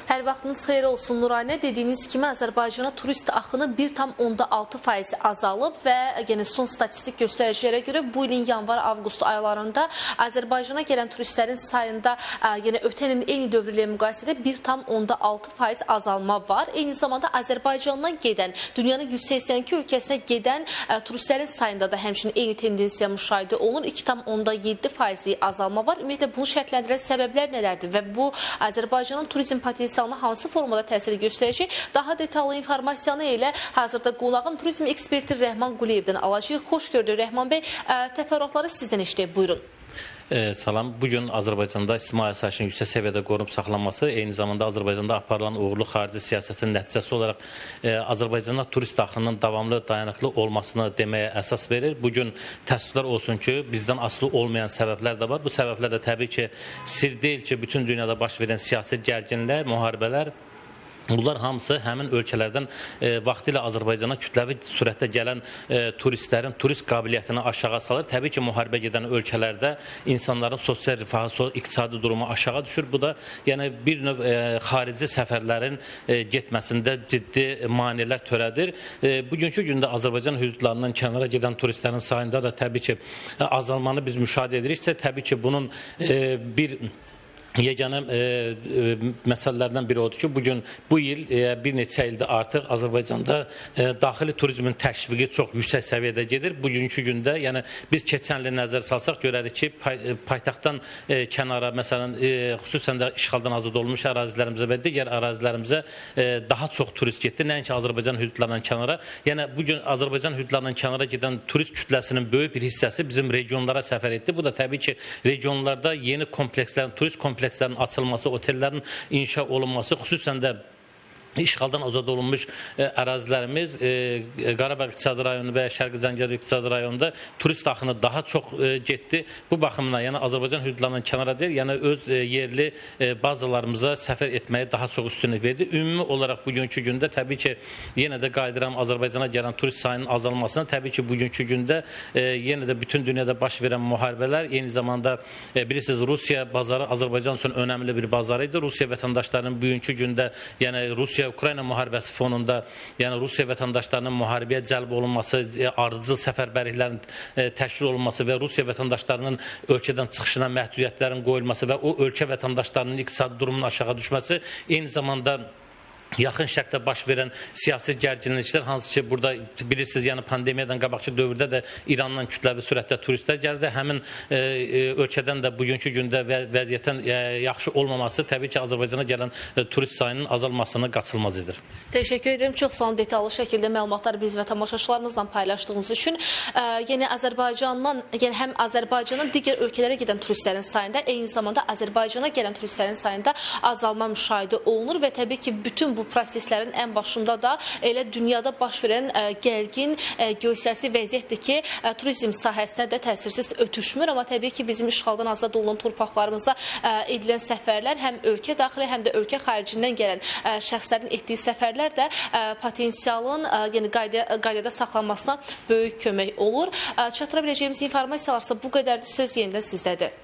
Hər vaxtınız xeyir olsun Nuranə. Dediyiniz kimi Azərbaycana turist axını 1,6% azalıb və yəni son statistik göstəricilərə görə bu ilin yanvar-avqust aylarında Azərbaycana gələn turistlərin sayında yəni ötən ilin eyni dövrü ilə müqayisədə 1,6% azalma var. Eyni zamanda Azərbaycandan gedən, dünyanın 182 ölkəsinə gedən turistlərin sayında da həmçinin eyni tendensiya müşahidə olunur. 2,7% azalma var. Ümumiyyətlə bunu şərtləndirən səbəblər nələrdir və bu Azərbaycanın turizm potensialına hansı formada təsir göstərəcək? Daha detallı informasiyanı elə hazırda qonağım turizm eksperti Rəhman Quliyevdən alacağıq. Xoş gördük Rəhman bəy. Təfərrüatları sizdən eşidək. Buyurun. Salam. Bugün Azərbaycanda ictimai asayişin yüksək səviyyədə qorunub saxlanması, eyni zamanda Azərbaycanda aparılan uğurlu xarici siyasətin nəticəsi olaraq Azərbaycanda turist axınının davamlı, dayanıqlı olmasını deməyə əsas verir. Bugün təəssüflər olsun ki, bizdən asılı olmayan səbəblər də var. Bu səbəblər də təbii ki, sir deyil ki, bütün dünyada baş verən siyasi gərginlər, müharibələr, bunlar hamısı həmin ölkələrdən vaxtilə Azərbaycana kütləvi sürətdə gələn turistlərin turist qabiliyyətini aşağı salır. Təbii ki, müharibə gedən ölkələrdə insanların sosial rifahı, iqtisadi durumu aşağı düşür. Bu da yəni bir növ xarici səfərlərin getməsində ciddi maneələr törədir. Bugünkü gündə Azərbaycan hüdudlarından kənara gedən turistlərin sayında da təbii ki, azalmanı biz müşahidə ediriksə, təbii ki, bunun bir yeganə məsələlərdən biri odur ki, bugün bu il bir neçə ildir artıq Azərbaycanda daxili turizmin təşviqi çox yüksək səviyyədə gedir. Bugünkü gündə, yəni biz keçən ilə nəzər salsaq görərik ki, paytaxtdan kənara, məsələn, xüsusən də işğaldan azad olunmuş ərazilərimizə və digər ərazilərimizə daha çox turist getdi, nəinki Azərbaycan hüdudlarından kənara. Yəni bugün Azərbaycan hüdudlarından kənara gedən turist kütləsinin böyük bir hissəsi bizim regionlara səfər etdi. Bu da təbii ki, regionlarda yeni komplekslərin, turist komplekslərin açılması, otellərin inşa olunması, xüsusən də işğaldan azad olunmuş ərazilərimiz, Qarabağ İqtisadi Rayonu və Şərqi Zəngəzur İqtisadi Rayonunda turist axını daha çox getdi. Bu baxımdan, yəni Azərbaycan hüdudlarından kənara deyil, yəni öz yerli bazalarımıza səfər etməyə daha çox üstünlük verdi. Ümumi olaraq bugünkü gündə təbii ki, yenə də qayıdıram Azərbaycana gələn turist sayının azalmasına. Təbii ki, bugünkü gündə yenə də bütün dünyada baş verən müharibələr, eyni zamanda bilirsiniz, Rusiya bazarı Azərbaycan üçün önəmli bir bazar idi. Rusiya vətəndaşlarının bugünkü gündə, yəni Rusiya-Ukrayna müharibəsi fonunda, yəni Rusiya vətəndaşlarının müharibəyə cəlb olunması, ardıcıl səfərbərliklərin təşkil olunması və Rusiya vətəndaşlarının ölkədən çıxışına məhdudiyyətlərin qoyulması və o ölkə vətəndaşlarının iqtisadi durumunun aşağı düşməsi, eyni zamanda Yaxın Şərqdə baş verən siyasi gərginliklər, hansı ki, burada bilirsiniz, yəni pandemiyadan qabaqki dövrdə də İrandan kütləvi sürətdə turistlər gəldi. Həmin ölkədən də bugünkü gündə vəziyyətin yaxşı olmaması təbii ki, Azərbaycana gələn turist sayının azalmasını qaçılmaz edir. Təşəkkür edirəm. Çox sağ olun detallı şəkildə məlumatları biz və tamaşaçılarımızla paylaşdığınız üçün. Yəni Azərbaycandan, yəni həm Azərbaycanın digər ölkələrə gedən turistlərin sayında, eyni zamanda Azərbaycana gələn turistlərin sayında azalma müşahidə olunur və təbii ki, bütün bu proseslərin ən başında da elə dünyada baş verən gərgin geosiyasi vəziyyətdir ki, turizm sahəsinə də təsirsiz ötüşmür. Amma təbii ki, bizim işğaldan azad olunan torpaqlarımıza edilən səfərlər həm ölkə daxili, həm də ölkə xaricindən gələn şəxslərin etdiyi səfərlər də potensialın yəni qaydada saxlanmasına böyük kömək olur. Çatdıra biləcəyimiz informasiyalarsa bu qədərdir. Söz yenidən sizdədir.